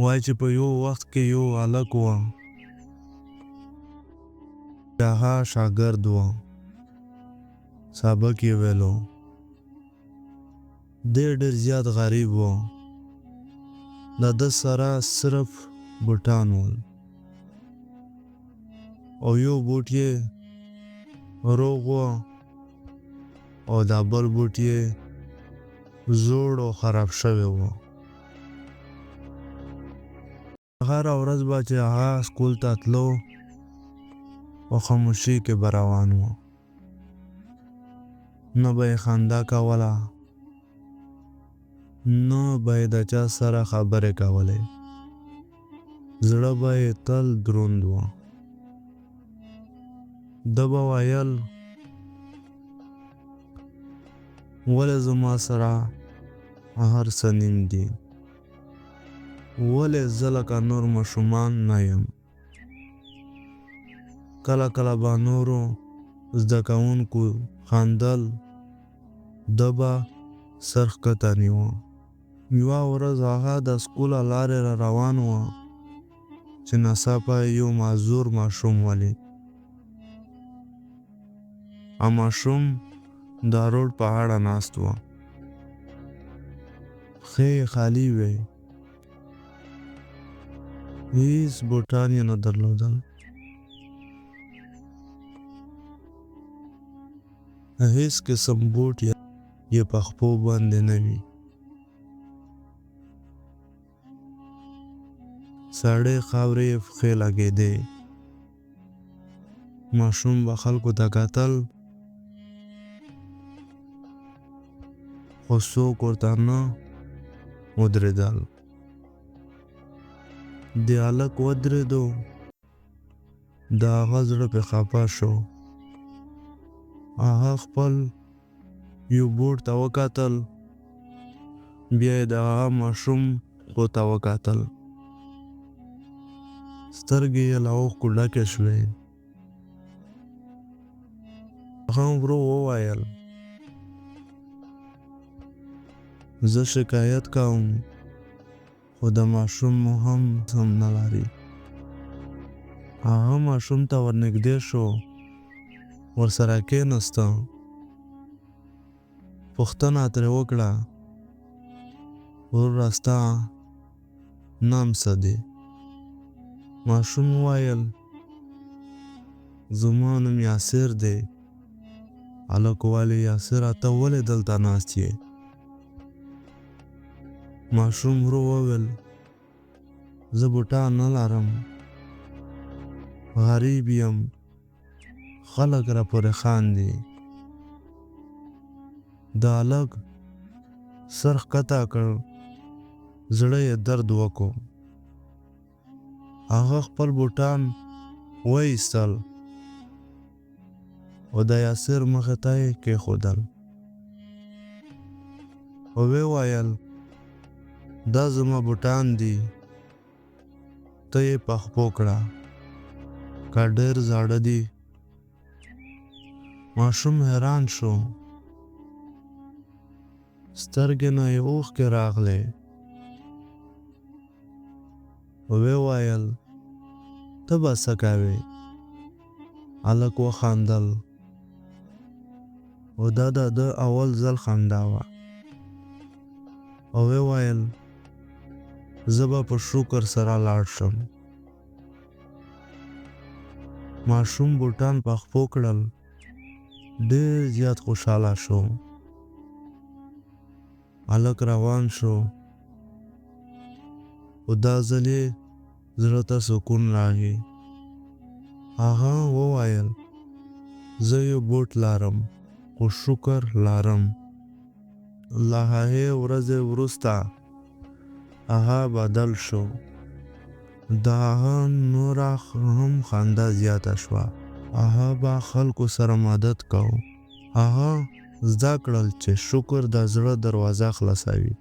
وایي چې په یو وخت کې یو هلک و چې هغه شاګرد و، سبق یې ویلو. دی ډېر زیات غریب و، د ده سره صرف بوټان ول او یو بوټ یې روغ و او دا بل بوټ یې زوړ او خراب شوی و. هره ورځ به چې هغه سکول ته تلو، په خاموشي کې به روان و، نه به یې خندا کوله، نه به یې د چا سره خبرې کولې، زړه به یې تل دروند و. ده به ویل، ولې زما سره هر څه نیم دي؟ ولې زه لکه نور ماشومان نه یم؟ کله کله به نورو زده کوونکو خندل، ده به سر ښکته نیوه. یوه ورځ هغه د سکوله لارې را روان و چې ناڅاپه یې یو معذور ماشوم ولید. او ماشوم د روډ په غاړه ناست و، پښې یې خالي وې، هیڅ بوټان یې نه درلودل. هیڅ قسم بوټ یې په خپو باندې نه وي. سړې خاورې یې پښې لګېدې. ماشوم به خلکو ته کتل، خو څوک ورته نه ودرېدل. د هلک ودرېدو، د هغه زړه پرې خفه شو. هغه خپل یو بوټ ته وکتل، بیا یې د هغه ماشوم پښو ته وکتل، سترګې یې له اوښکو ډکې شوې. هغه ورو وویل، زه شکایت کوم، خو د ماشوم هم هم نه لري. هغه ماشوم ته ورنږدې شو، ورسره کېناسته، پوښتنه ترې وکړه، وروره ستا نام څه دی؟ ماشوم وویل، زما نوم یاسر دی. هلک وویل، یاسره ته ولې دلته ناست یې؟ ماشوم ورو وویل، زه بوټان نه لرم، غریب یم، خلک راپورې خاندي. د هلک سر ښکته کړ، زړه یې درد وکړ. هغه خپل بوټان وایستل او د یاسر مخې ته یې کېښودل او ویې ویل، دا زما بوټان دي، ته یې په خپو کړه، که ډېر زاړه دي. ماشوم حیران شو، سترګې نه یې اوښکې راغلې. ویې ویل، ته به څه کوې؟ هلک وخندل، او دا د ده اول ځل خندا وه، او ویې ویل، زه به په شکر سره لاړ شم. ماشوم بوټان په خپو کړل، ډېر زیات خوشحاله شو. هلک روان شو، خو دا ځل یې زړه ته سکون راغی. هغه وویل، زه یو بوټ لرم، خو شکر لرم. له هغې ورځې وروسته هغه بدل شو. د هغه نوره هم خندا زیاته شوه. هغه به خلکو سره مدد کاوه. هغه زده کړل چې شکر د زړه دروازه خلاصوي.